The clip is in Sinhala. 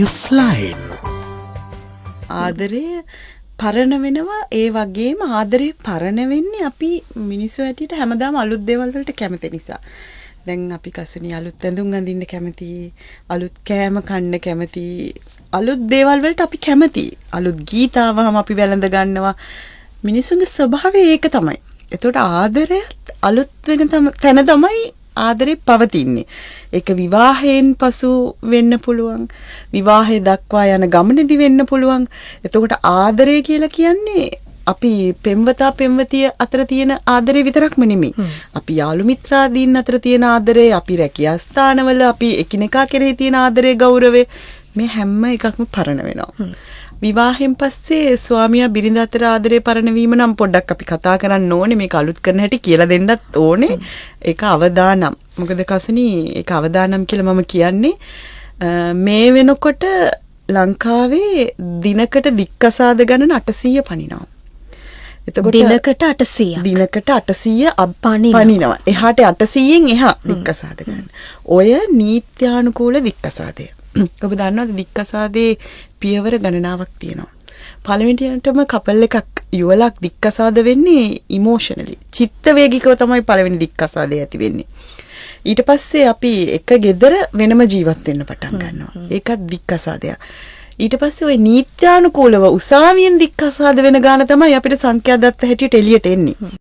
Lifeline. ආදරය පරණ වෙනවා. ඒ වගේම ආදරේ පරණ වෙන්නේ අපි මිනිස්සු හැටියට හැමදාම අලුත් දේවල් වලට කැමති නිසා. දැන් අපි කසුනි අලුත් ඇඳුම් අඳින්න කැමති, අලුත් කෑම කන්න කැමති, අලුත් දේවල් වලට අපි කැමති. අලුත් ගීත ආවහම අපි වැළඳ ගන්නවා. මිනිසුන්ගේ ස්වභාවය ඒක තමයි. එතකොට ආදරයත් අලුත් වෙන තැන තමයි ආදරේ පවතින්නේ. ඒක විවාහයෙන් පසු වෙන්න පුළුවන්. විවාහය දක්වා යන ගමනේදී වෙන්න පුළුවන්. එතකොට ආදරය කියලා කියන්නේ අපි පෙම්වතා පෙම්වතිය අතර තියෙන ආදරේ විතරක්ම නෙමෙයි. අපි යාළු මිත්‍රාදීන් අතර තියෙන ආදරේ, අපි රැකියා ස්ථානවල අපි එකිනෙකා කෙරෙහි තියෙන ආදරේ, ගෞරවය, මේ හැම එකක්ම පරණ වෙනවා. විවාහයෙන් පස්සේ ස්වාමියා බිරිඳ අතර ආදරේ පරණ වීම නම් පොඩ්ඩක් අපි කතා කරන්න ඕනේ. මේක අලුත් කරන හැටි කියලා දෙන්නත් ඕනේ. ඒක අවදානම්. මොකද කසුනි, ඒක අවදානම් කියලා මම කියන්නේ මේ වෙනකොට ලංකාවේ දිනකට දික්කසාද ගණන 800 පනිනවා. එතකොට දිනකට 800ක්. දිනකට 800 පනිනවා. පනිනවා. එහාට 800න් එහා දික්කසාද ගන්න. ඔය නීත්‍යානුකූල දික්කසාදය. ඔබ දන්නවද දික්කසාදේ පියවර ගණනාවක් තියෙනවා. පළවෙනියටම කපල් එකක්, යුවලක් දික්කසාද වෙන්නේ ඉමෝෂනලි. චිත්ත වේගිකව තමයි පළවෙනි දික්කසාදය ඇති වෙන්නේ. ඊට පස්සේ අපි එක ගෙදර වෙනම ජීවත් වෙන්න පටන් ගන්නවා. ඒකත් දික්කසාදයක්. ඊට පස්සේ ඔය නීත්‍යානුකූලව උසාවියෙන් දික්කසාද වෙන ගාන තමයි අපිට සංඛ්‍යා දත්ත හැටියට එළියට එන්නේ.